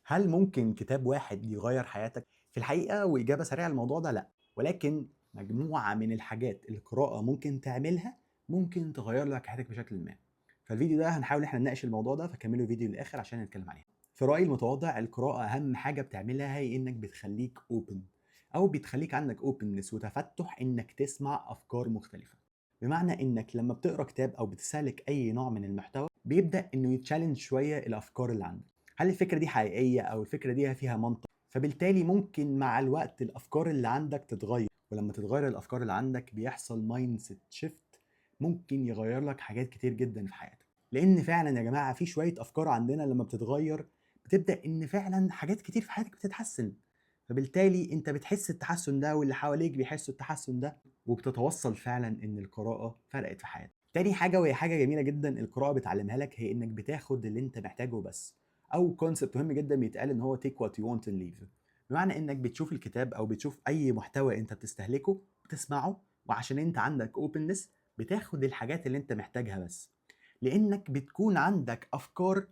هل ممكن كتاب واحد يغير حياتك؟ في الحقيقة وإجابة سريعة للموضوع ده لأ، ولكن مجموعة من الحاجات القراءة ممكن تعملها ممكن تغير لك حياتك بشكل ما. فالفيديو ده هنحاول إحنا نناقش الموضوع ده، فكملوا الفيديو للآخر عشان نتكلم عليه. في رأيي المتواضع القراءة أهم حاجة بتعملها هي إنك بتخليك open، أو بتخليك عندك openness وتفتح إنك تسمع أفكار مختلفة. بمعنى إنك لما بتقرأ كتاب أو بتستهلك أي نوع من المحتوى بيبدأ إنه ي challenge شوية الأفكار اللي عندك. هل الفكرة دي حقيقية أو الفكرة دي فيها منطق؟ فبالتالي ممكن مع الوقت الأفكار اللي عندك تتغير، ولما تتغير الأفكار اللي عندك بيحصل mindset shift ممكن يغير لك حاجات كتير جدا في حياتك. لأن فعلا يا جماعة في شوية أفكار عندنا لما بتتغير بتبدأ إن فعلا حاجات كتير في حياتك بتتحسن، فبالتالي أنت بتحس التحسن ده واللي حواليك بيحسوا التحسن ده، وبتتوصل فعلا إن القراءة فرقت في حياتك. تاني حاجة وهي حاجة جميلة جدا القراءة بتعلمها لك، هي إنك بتاخد اللي أنت محتاجه بس، أو concept مهم جدا بيتقال إن هو take what you want and leave. بمعنى إنك بتشوف الكتاب أو بتشوف أي محتوى أنت بتستهلكه بتسمعه، وعشان أنت عندك openness بتاخد الحاجات اللي أنت محتاجها بس، لأنك بتكون عندك أفكار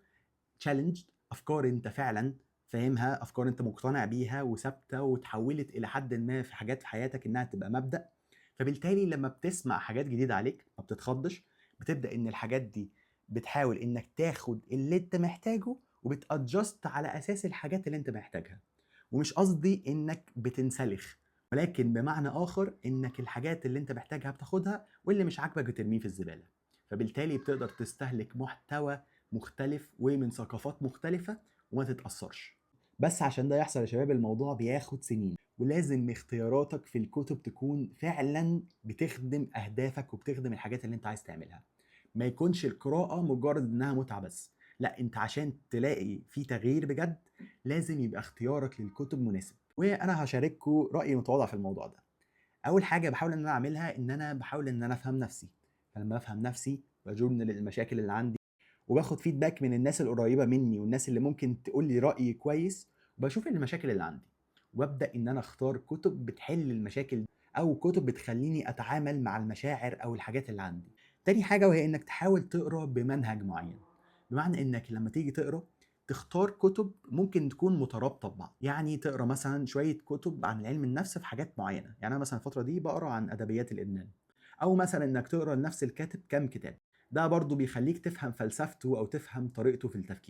challenged، أفكار أنت فعلا فاهمها، أفكار أنت مقتنع بيها وثابتة وتحولت إلى حد ما في حاجات في حياتك إنها تبقى مبدأ. فبالتالي لما بتسمع حاجات جديدة عليك ما بتتخضش، بتبدأ إن الحاجات دي بتحاول إنك تاخد اللي أنت محتاجه وبت adjust على أساس الحاجات اللي أنت محتاجها. ومش قصدي إنك بتنسلخ، ولكن بمعنى آخر إنك الحاجات اللي أنت محتاجها بتاخدها واللي مش عاجبك بترميه في الزبالة. فبالتالي بتقدر تستهلك محتوى مختلف ومن ثقافات مختلفة وما تتأثرش. بس عشان ده يحصل يا شباب الموضوع بياخد سنين، ولازم اختياراتك في الكتب تكون فعلا بتخدم أهدافك وبتخدم الحاجات اللي انت عايز تعملها. ما يكونش القراءة مجرد انها متعة بس، لا، انت عشان تلاقي في تغيير بجد لازم يبقى اختيارك للكتب مناسب. وانا هشارككم رأيي متواضع في الموضوع ده. اول حاجة بحاول ان انا اعملها ان انا بحاول ان انا افهم نفسي. فلما افهم نفسي ب journal المشاكل اللي عندي، وباخد feedback من الناس القريبة مني والناس اللي ممكن تقول لي راي كويس، وبشوف المشاكل اللي عندي وابدا ان انا اختار كتب بتحل المشاكل او كتب بتخليني اتعامل مع المشاعر او الحاجات اللي عندي. تاني حاجة وهي انك تحاول تقرا بمنهج معين، بمعنى انك لما تيجي تقرا تختار كتب ممكن تكون مترابطة ببعض. يعني تقرا مثلا شوية كتب عن علم النفس في حاجات معينة، يعني انا مثلا الفترة دي بقرا عن ادبيات الادمان، او مثلا انك تقرا لنفس الكاتب كام كتاب، ده برضو بيخليك تفهم فلسفته او تفهم طريقته في التفكير.